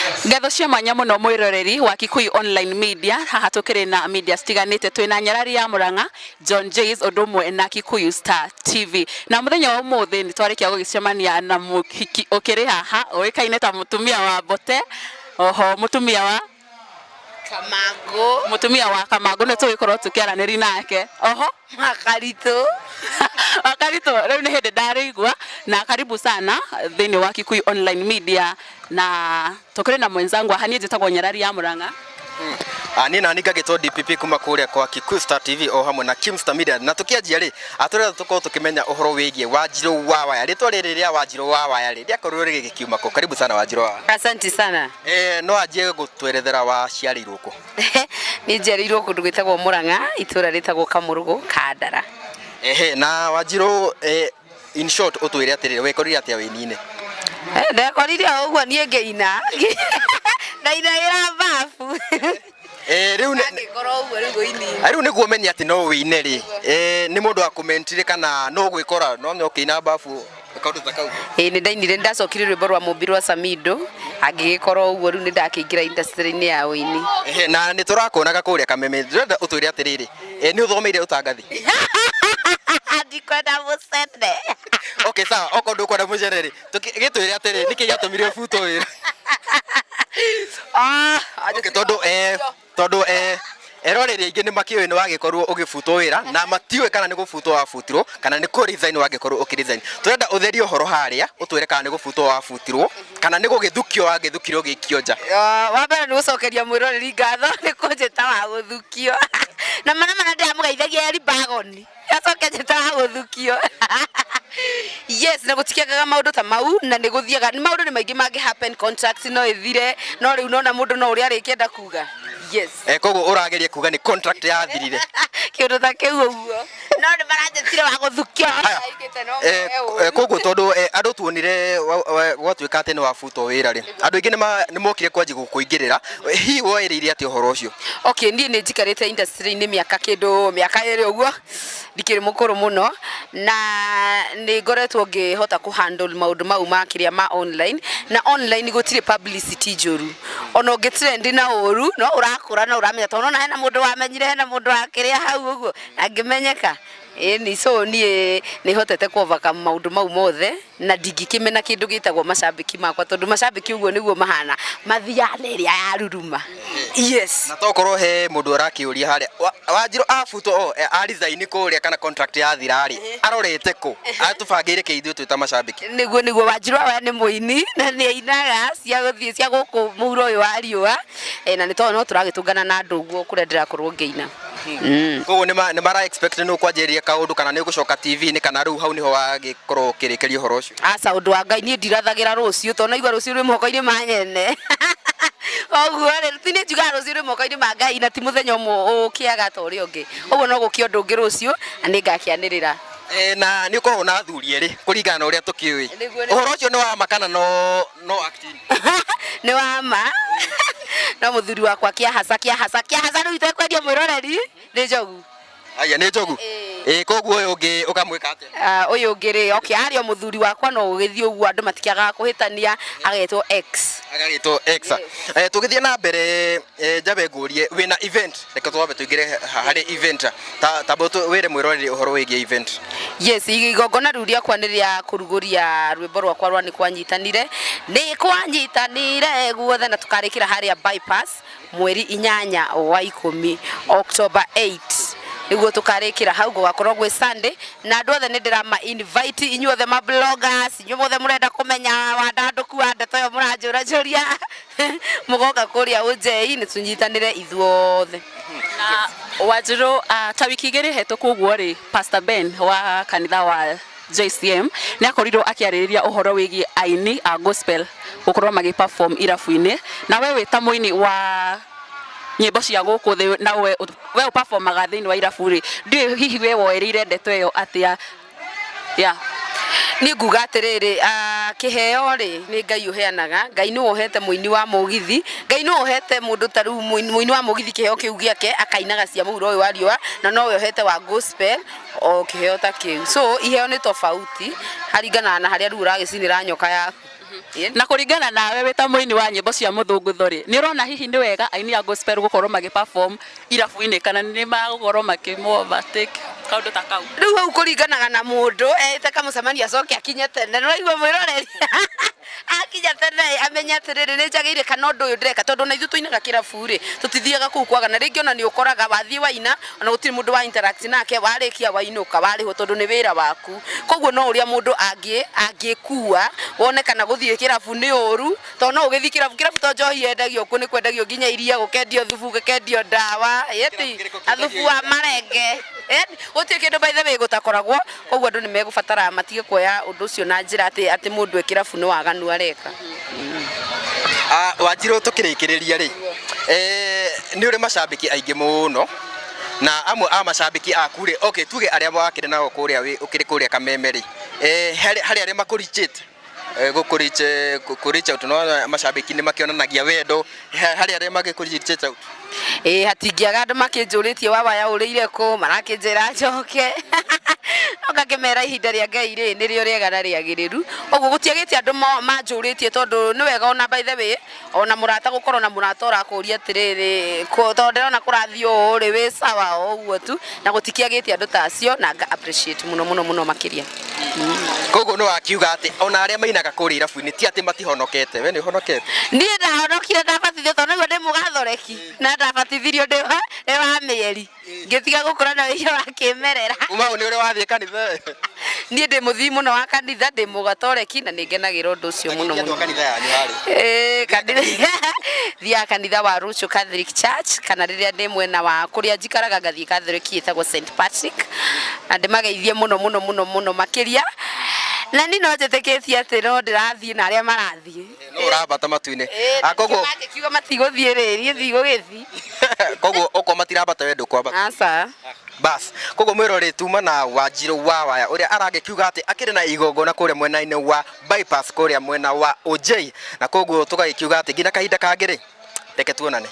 Ngatho cia mwanya muno mwiroreri wa Kikuyu Online Media. Haha tukiri na media citiganite, twina Nyarari ya Murang'a, John Jays, undu umwe na Kikuyu Star TV. Na muthenya wa umuthi ni twarikia gugicemania na muhiki ukiri haha uikaine ta mutumia wa Mbote, oho mutumia wa Kamangu. Mutumia wa Kamangu, nĩ tũgĩkorwo tũkĩaranĩri nake oho. Makaritũ. Wakaritũ, rĩu nĩ hĩndĩ ndarĩigua. Na karibu sana thĩinĩ wa Kikuyu Online Media, na tũkĩrĩ na mwenzangu haha. Niĩ njĩtagwo Nyarari ya Murang'a. Niĩ nani ngagĩtwo DPP kuma kũrĩa kwa Kikuyu Star TV o hamwe na Kimstar Media. Na tũkĩanjia rĩ, atũrenda tũkorwo tũkĩmenya ũhoro wĩgiĩ Wanjirũ wa Waya. Rĩtwa rĩrĩ rĩa Wanjirũ wa Waya rĩ, rĩakorirwo rĩgĩkiuma kũ? Karibu sana, Wanjirũ wa Waya. Asante sana. No anjie gũtwerethera waciarĩirwo kũ? Niĩ njiarĩirwo kũndũ gwĩtagwo Murang'a, itũra rĩtagwo Kamũrũgũ, Kandara. Ehe, na Wanjirũ, in short ũtwĩre atĩrĩrĩ, wekorire atĩa wĩini-inĩ? Ndekorire o ũguo niĩ ngĩina, ndainagĩra babu. Rĩu ngĩkorwo ũguo rĩu ũini. Rĩu nĩguo menye atĩ no wĩine rĩ, nĩ mũndũ akũmentire kana no gwĩkora no nĩ ũkĩina babu, kaũndũ ta kau? Ĩĩ, nĩ ndainire, nĩ ndacokire rwĩmbo rwa mũmbi rwa Samido, angĩgĩkorwo ũguo rĩu nĩ ndakĩingĩra industry-inĩ ya ũini. Ehe, na nĩ tũrakuonaga kũrĩa Kameme. Ndĩrenda ũtwĩre atĩrĩrĩ, nĩ ũthomeire ũtangathi? Ndikwenda mũcene. Okay, sawa, okorwo ndũkwenda mũcene rĩ, gĩtwĩre atĩrĩ, nĩkĩ gĩatũmire ũbutwo wĩra? Ah. Okay, tondũ eroreri aingĩ nĩ makĩũĩ nĩ wagĩkorwo ũgĩbutwo wĩra na matiũĩ kana nĩ gũbutwo wabutirwo kana nĩ kũ resign wagĩkorwo ũkĩ resign. Tũrenda ũtherie ũhoro harĩa, ũtwĩre kana nĩ gũbutwo wabutirwo kana nĩ gũgĩthukio wagĩthukirwo ũgĩikio nja. Ah, wa mbere nĩ gũcokeria mwĩroreri ngatho nĩ kũnjĩta wa gũthukio, na mana mana ndĩramũgeithagia eri bagoni acoke njĩta wa gũthukio. Yes, na gũtikĩagaga maũndũ ta mau, na nĩ gũthiaga nĩ maũndũ nĩ maingĩ mangĩ happen, contract no ĩthire, no rĩu nona mũndũ no ũrĩa arĩkĩenda kuga yes. Koguo ũrageria kuga nĩ contract yathirire? Kĩũndũ ta kĩu ũguo, no nĩ maranjĩtire wa gũthukio. Haya. Aigĩte no Eh, koguo tondũ andũ tuonire gwatuĩka atĩ nĩ wabutwo wĩra rĩ, andũ aingĩ nĩ mokire kwanjia gũkũingĩrĩra. Hihi woereire atĩa ũhoro ũcio? Okay, niĩ nĩ njikarĩte industry-inĩ mĩaka kĩndũ mĩaka 2 ũguo, ndikĩrĩ mũkũrũ mũno, na nĩ ngoretwo ngĩhota kũ handle maũndũ mau ma kĩrĩa ma online. Na online gũtirĩ publicity njũru, ona ũngĩ trend na ũru no ũrakũra, no ũramenya, tondũ nona hena mũndũ wamenyire, hena mũndũ wa kĩrĩa hau ũguo angĩmenyeka. Ĩni, so niĩ nĩ hotete kũ overcome maũndũ mau mothe, na ndingĩkĩmena kĩndũ gĩtagwo macambĩki makwa, tondũ macambĩki ũguo nĩguo mahana, mathiaga na ĩrĩa yaruruma, yes. Na tokorwo he mũndũ arakĩũria harĩa, Wanjirũ abutwo o a resign kũrĩa kana contract yathira rĩ, arorete kũ? Atũbangĩire kĩ ithuĩ twĩ ta macambĩki? Nĩguo Wanjirũ aya nĩ mũini na nĩ ainaga cia gũthiĩ cia gũkũ mũhuro ũyũ wa riũa. Na nĩ tondũ no tũragĩtũngana na andũ ũguo kũrĩa ndĩrakorwo ngĩina. Koguo nĩ mara expect nĩ ũkwanjĩrĩria kaũndũ kana nĩ ũgũcoka TV-inĩ, kana rĩu hau nĩho wagĩkorwo ũkĩrĩkĩria ũhoro ũcio? Aca, ũndũ wa Ngai, niĩ ndirathagĩra rũciũ, tondũ naigua rũciũ rwĩ moko-inĩ ma nyene. Koguo rĩ, ti niĩ njugaga rũciũ rwĩ moko-inĩ ma Ngai, na ti mũthenya ũmwe ũkĩaga ta ũrĩa ũngĩ. Ũguo no gũkĩa ũndũ ũngĩ rũciũ na nĩ ngakĩanĩrĩra. Na nĩ ũkoragwo na athuri erĩ kũringana na ũrĩa tũkĩũĩ. Nĩguo, nĩguo. Ũhoro ũcio nĩ wa ma kana no acting? Nĩ wa ma, no mũthuri wakwa kĩahaca kĩahaca kĩahaca rĩu itekwendia mwĩroreri nĩ Njogu. Aya nĩ Njogu. Ĩĩ. Ĩ, koguo ũyũ ũngĩ ũkamwĩka atĩa? Ah, ũyũ ũngĩ rĩ, okay, arĩ o mũthuri wakwa, no ũgĩthiĩ ũguo andũ matikĩagaga kũhĩtania, agetwo X. Agagĩtwo X. Tũgĩthiĩ na mbere, njabe ngũrie, wĩna event, reke twambe tũingĩre harĩ event, ta tamba wĩre mwĩroreri ũhoro wĩgiĩ event. Yes, igongona rĩu rĩakwa nĩ rĩa kũrugũria rwĩmbo rwakwa rwa Nĩ Kwanyitanire, Nĩ Kwanyitanire guothe, na tũkarĩkĩra harĩa Bypass mweri 8 wa 10, October 8 nĩguo tũkarĩkĩra hau. Gũgakorwo gwĩ Sunday, na andũ othe nĩ ndĩrama invite, inyuothe ma bloggers, inyuĩ mothe mũrenda kũmenya wandandũku wa ndeto ĩyo mũranjũranjũria, mũgoka kũrĩa Ũnjei nĩ tũnyitanĩre ithuothe. Na Wanjirũ, ta wiki 2 hetũku ũguo rĩ, Pastor Ben wa kanitha wa JCM nĩ akorirwo akĩarĩrĩria ũhoro wĩgiĩ aini a gospel gũkorwo magĩ perform irabu-inĩ. Na we wĩ ta mũini wa nyĩmbo cia gũkũ thĩ, na we ũperformaga thĩinĩ wa irabu rĩ, ndiũĩ hihi we woereire ndeto ĩyo atĩa? Yeah. Niĩ nguga atĩrĩrĩ, kĩheo rĩ, nĩ Ngai ũheanaga. Ngai nĩwe ũhete mũini wa mũgithi, Ngai nĩwe ũhete mũndũ ta rĩu mũini wa mũgithi kĩheo kĩu gĩake, akainaga cia mũhuro ũyũ wa riũa, na nowe ũhete wa gospel o kĩheo ta kĩu. So iheo nĩ tofauti, haringanaga na harĩa rĩu ũragĩcinĩra nyoka yaku. Na kũringana nawe wĩ ta mũini wa nyĩmbo cia mũthũngũtho rĩ, nĩ ũrona hihi nĩ wega aini a gospel gũkorwo magĩ perform irabu-inĩ kana nĩ magũkorwo makĩ overtake kaũndũ ta kau? Rĩu hau kũringanaga na mũndũ ete kamũcemanio acoke akinye tene, nĩũraigua mwĩroreri akinya tene amenye atĩrĩrĩ, nĩ njagĩrĩire kana ũndũ ũyũ ndĩreka, tondũ ona ithuĩ tũinaga kĩrabu rĩ, tũtithiaga kũu kwagana, rĩngĩ ona nĩ ũkoraga wathiĩ waina ona gũtirĩ mũndũ wa interact nake, warĩkia wainũka warĩhwo tondũ nĩ wĩra waku. Koguo no ũrĩa mũndũ angĩ angĩkua wone kana gũthiĩ kĩrabu nĩ ũru, tondũ no ũgĩthiĩ kĩrabu, kĩrabu to njohi yendagio kuo, nĩ kwendagio nginya iria, gũkendio thubu, gũkendio ndawa, ĩni na thubu wa marenge, ĩni gũtirĩ kĩndũ by the way gũtakoragwo. Koguo andũ nĩ megũbatara matige kuoya ũndũ ũcio na njĩra atĩ atĩ mũndũ e kĩrabu nĩ waganu areka. Wanjirũ, tũkĩrĩkĩrĩria rĩ, nĩ ũrĩ macambĩki aingĩ mũno, na amwe a macambĩki aku rĩ, okay, tuge arĩa wakĩrĩ nao kũrĩa ũkĩrĩ kũrĩa Kameme rĩ, harĩ arĩa makũrichĩte gũkũriche kũ reach out, no macambĩki nĩ makĩonanagia wendo harĩ arĩa magĩkũrichĩte out? Ĩĩ, hatingĩaga andũ makĩnjũrĩtie wawaya ũrĩire kũ, marakĩnjĩra njoke, no ngakĩmera ihinda rĩa Ngai rĩ nĩrĩo rĩega na rĩagĩrĩru. Ũguo gũtiagĩte andũ manjũrĩtie, tondũ nĩ wega ona by the way ona mũrata gũkorwo na mũrata ũrakũria atĩrĩrĩ, tondũ ndĩrona kũrathiĩ ũũ rĩ, wĩ sawa o ũguo tu, na gũtikĩagĩte andũ ta acio, na nga appreciate mũno mũno mũno makĩria. Koguo nĩ wakiuga atĩ ona arĩa mainaga kũrĩa irabu-inĩ ti atĩ matihonokete, we nĩ ũhonokete? Niĩ ndahonokire ndabatithio, tondũ nĩguo ndĩ mũgathoreki, na ndabatithirio ndĩ wa mĩeri, ngĩtiga gũkũra na wĩhia wa kĩmerera. Kuma hau nĩ ũrĩ wathiĩ kanitha? Niĩ ndĩ mũthii mũno wa kanitha, ndĩ mũgatoreki na nĩ ngenagĩra ũndũ ũcio mũno mũno. Kanitha yanyu harĩ? Ĩĩ, kanitha, thiaga kanitha wa Ruchu Catholic Church, kana rĩrĩa ndĩ mwena wa kũrĩa njikaraga ngathiĩ Catholic ĩtagwo St Patrick, na ndĩmageithie mũno mũno mũno mũno makĩria, na niĩ no njĩtĩkĩtie atĩ no ndĩrathiĩ na arĩa marathiĩ. No ũrambata matu-inĩ. Koguo mangĩkiuga matigũthiĩ rĩ, niĩ ndigũgĩthiĩ. Koguo okorwo matirambata, we ndũkwambata? Aca. Bas, koguo mwĩroreri, tuma na Wanjirũ wa Waya ũrĩa aragĩkiuga atĩ akĩrĩ na igongona kũrĩa mwena-inĩ wa bypass, kũrĩa mwena wa OJ, na koguo tũgagĩkiuga atĩ nginya kahinda kangĩ rĩ, reke tuonane.